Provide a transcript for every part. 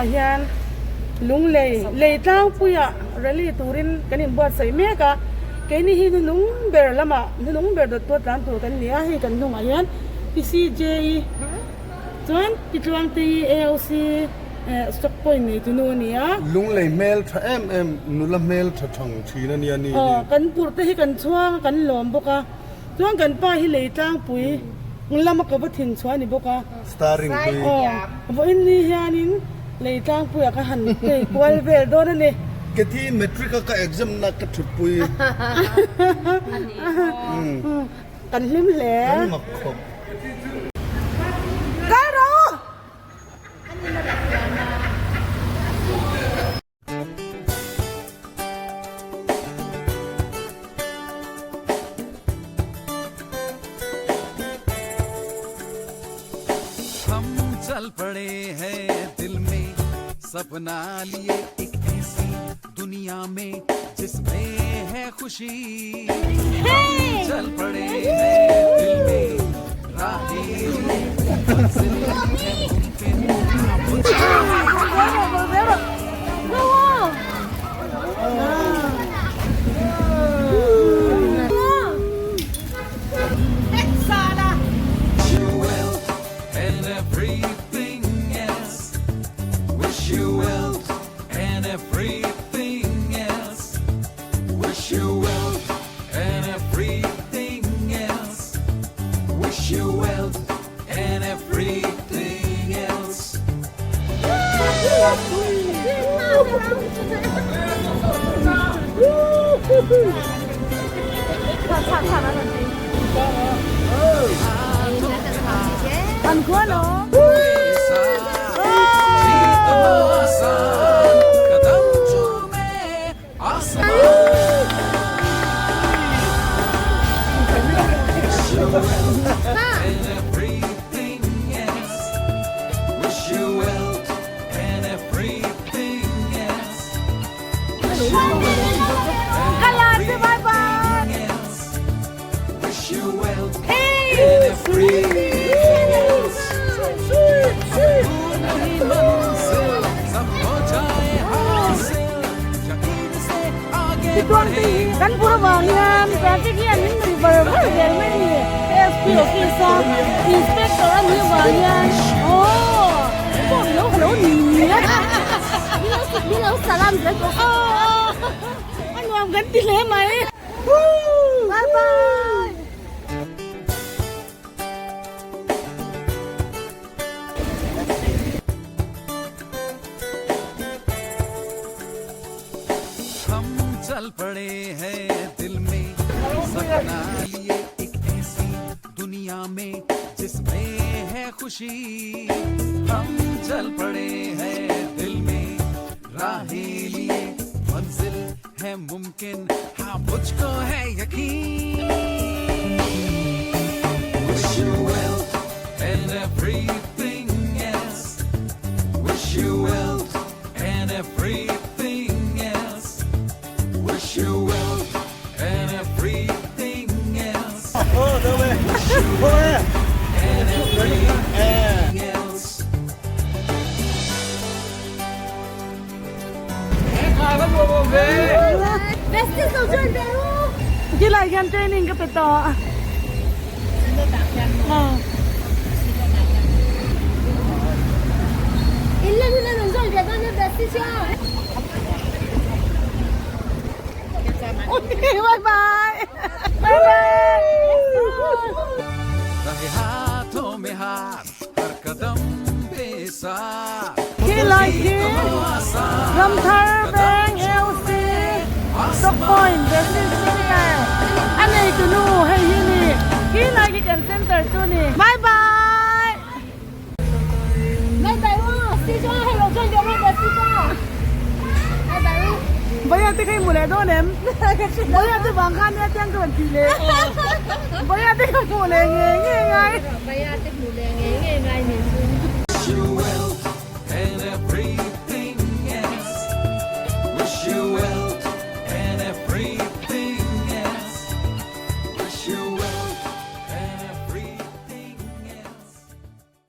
Tunah hian Lunglei lei tlangpuiah rally turin kan inbuatsaih mek a, keini hi hnunung ber lamah hnunung ber dawttu a tlan tur kan ni a, hei kan hnungah hian PCJE chuan Pi Tluangtei AOC stock point nei tunu a ni a. Lunglei hmel tha em em nula hmel tha thang thin a nia ni hi. Aw kan purh te hi kan chhuang a kan lawm bawk a, chuan kan pa hi lei tlangpui lama ka va thin chhuah a ni bawk a. Starring pui. Aw vawiin ni hianin lei tlangpuiah ka han play kual vel dawn a ni. Kethi matric a ka exam na ka thut pui. Kan hlim hle. Kan mak khawp. Kal rawh u! Kan bur avang hian traffic hian min nuih var var zel mai a ni. ASP office a inspector a nih avang hian aww pawh lo ka lo ni ni a. Min lo salam zel bawk a. A nuam kan ti hle mai. Bye bye. Khilai hian training ka pe tawh a. Bye bye. Bye bye. Khilai khi Ramthar Veng AOC Stock Point Business Center a nei tu nu hei hi ni khilai khi kan center chu ni. Bye bye. Bye bye u si chuan hei lo join deuh mai ta si chuan. Bye bye u. Bawia te kha i hmu leh dawn em? Bawia te vang khan nia tiang ka rawn tih leh. Bawia te ka hmuh leh ngei ngei ngai. Bawia te hmuh leh ngei ngei ngai nih chu.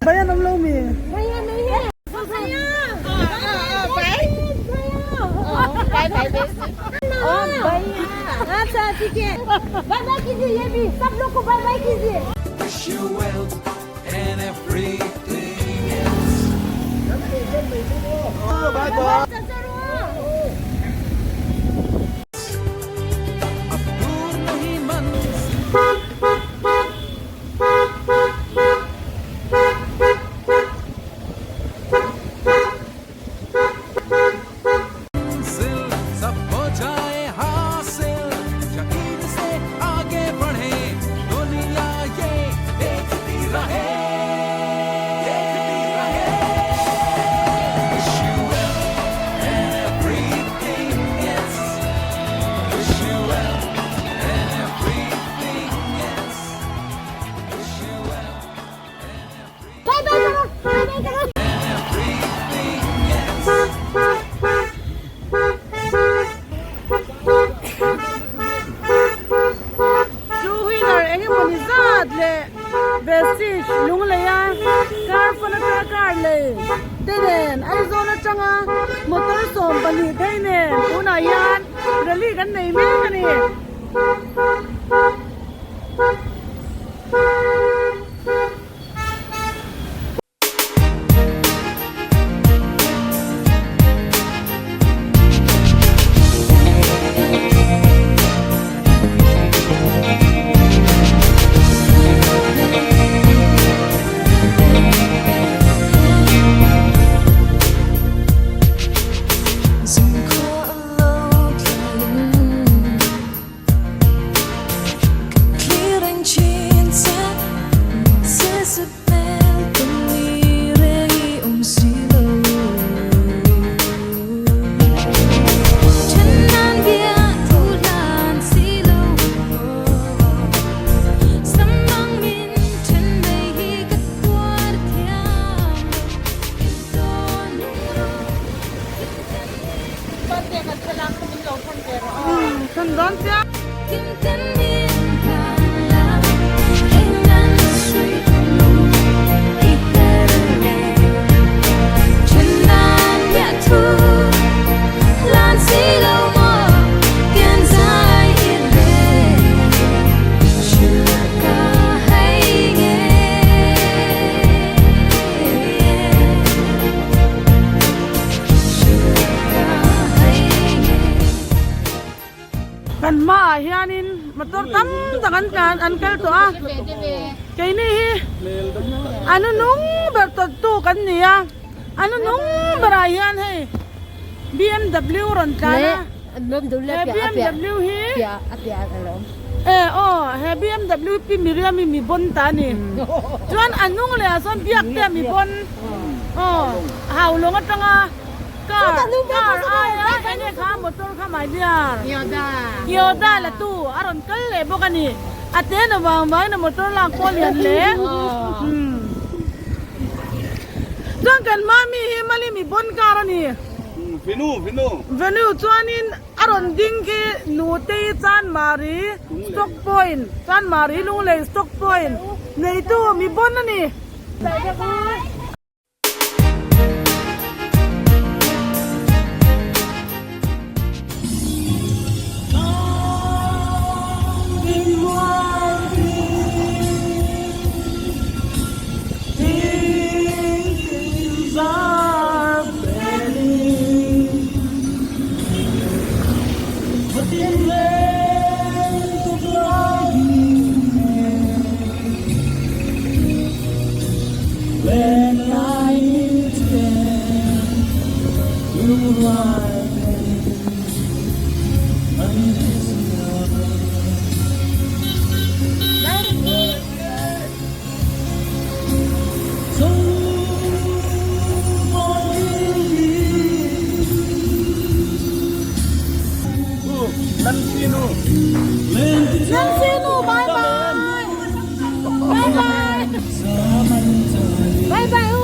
Bayan awm lo mi? Bayan nei he. Bayan. Bye bye अच्छा ठीक है bye bye कीजिए ये भी सब लोग को bye bye कीजिए Wish you well and everything else. Bye bye. अब दूर नहीं मंजिल सब हो जाए हासिल यकीन से आगे बढ़े दुनिया ये देखती रहे देखती रहे Wish you well and everything else. Wish you well and everything else. Wish you well bye bye करो बाय बाय करो and everything else. Two wheeler eng emawni zat leh vestige lung lei a car pawn atanga car lei te nen Aizawl atanga motor 12 phei nen tunah hian rally kan nei mek a ni. Than dawn chiang. Kan hmaah hianin motor tam tak an tlan an kal tawh a keini hi a nunung ber tawttu kan ni a a nunung berah hian hei bmw rawn tlan a he bmw hi e aw he bmw pi Miriam i mi bawn ta a ni chuan a hnung leh ah sawn biak te a mi bawn aw haulawng atanga. Car car aia enge kha motor kha mai biar Yoda la tu a rawn kal leh bawk a ni a te na vang vangin a motor lak pawh a lian hle chuan kan hma mi hi mali mi bon car a ni Venu Venu Venu chuanin a rawn ding khi Nutei Chanmari stock point Chanmari Lunglei stock point neitu mi bon a ni. Nancy nu bye bye bye bye Bye bye u.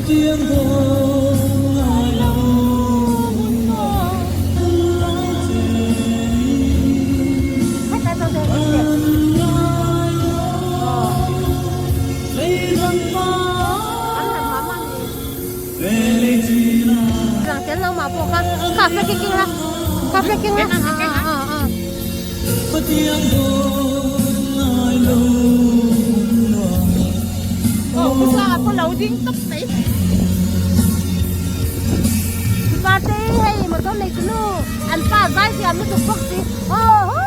Lang tel lo mah pawh kha kha flag hi keng la kha flag keng la ah ah ah. Aw sa pawh lo ding tawp mai. Mate hei motor nei chu nu an pa zai thiam lutuk bawk si aw hoo.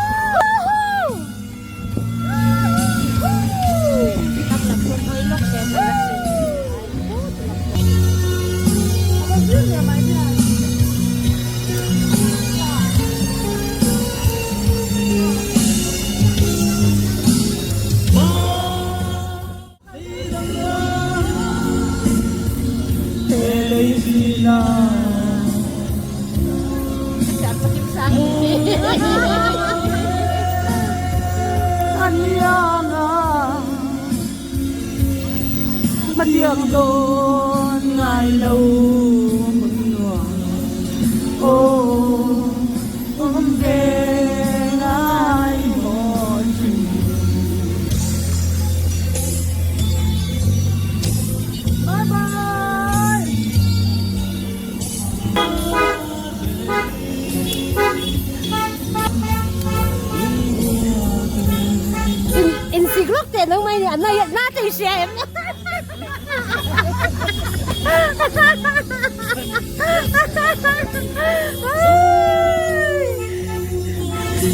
In sik lawk teh lo mai ni a na na tei hria em.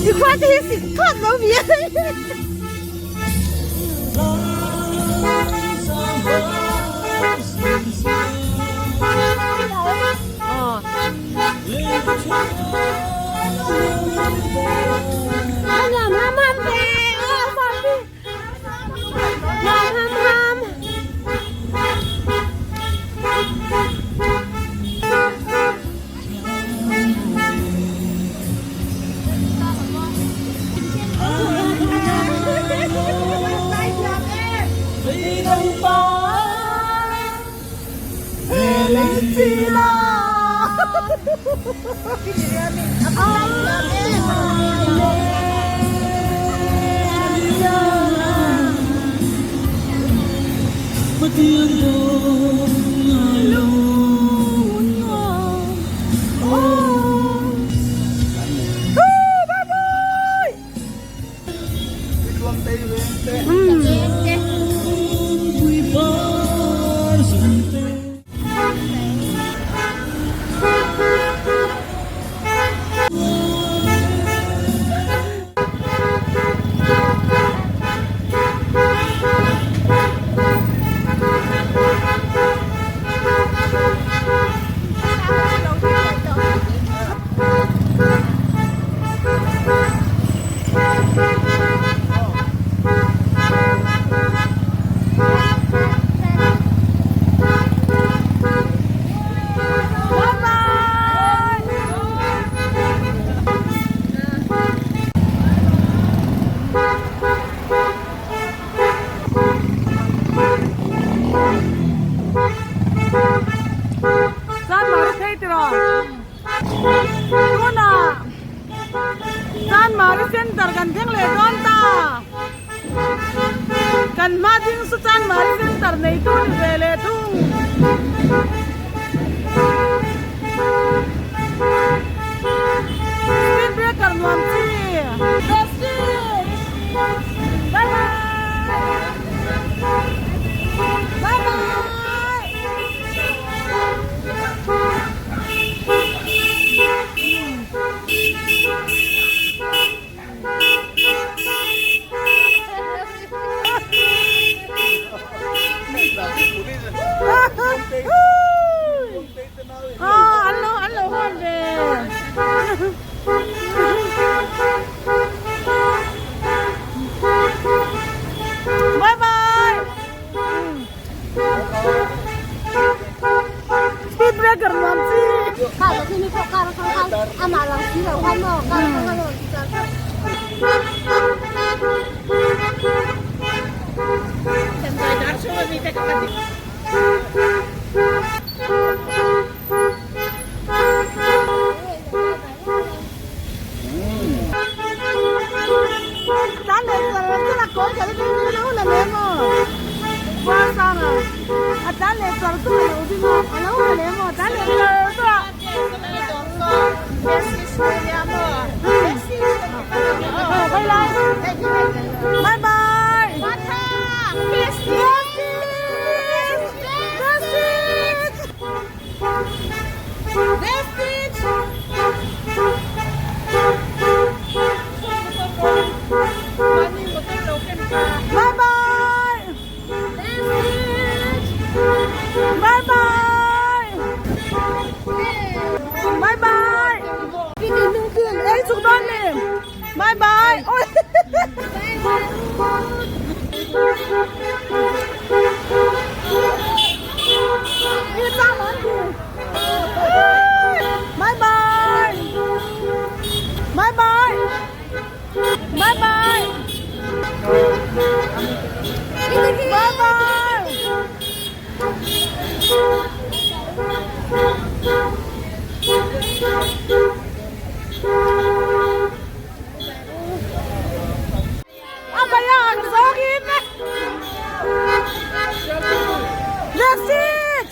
I khua te hi sik thawt lo mi. kal phei ni lo la lem aw Khuar sanga a tlan leh char chu a lo ding a a lo la lem aw tlan leh char char a. Bye bye. Bye bye. Bye bye. Bye bye. Ei chuk dawn ni. Bye bye. Oi. Bye bye. Bye bye. Bye bye. Bye bye. A baya ang zawngin. That's it.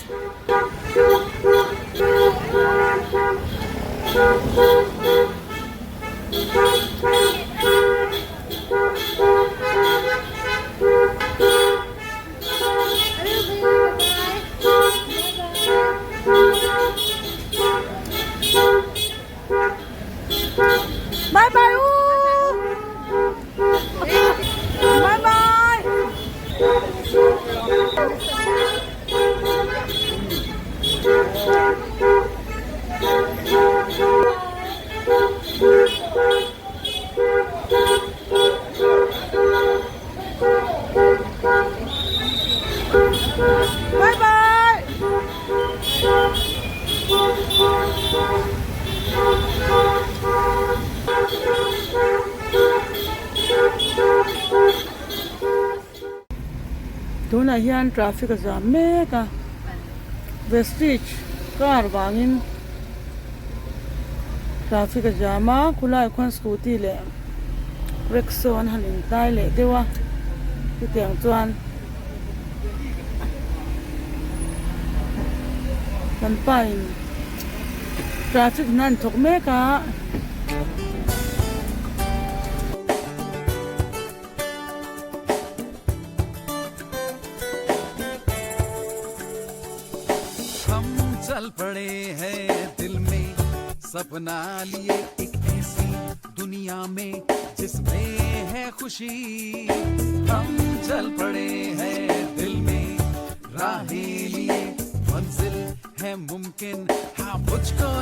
Bye bye u. Bye bye. Bye bye. Tunah hian traffic a zam mek a vestige car vangin traffic a jam a khulaiah khuan scooty leh rickshaw an han intlai leh deuh a chutiang chuan kan pa in traffic hna an thawk mek a. सपना लिए एक ऐसी दुनिया में जिसमें है खुशी हम चल पड़े हैं दिल में राहें लिए मंजिल है मुमकिन हाँ मुझको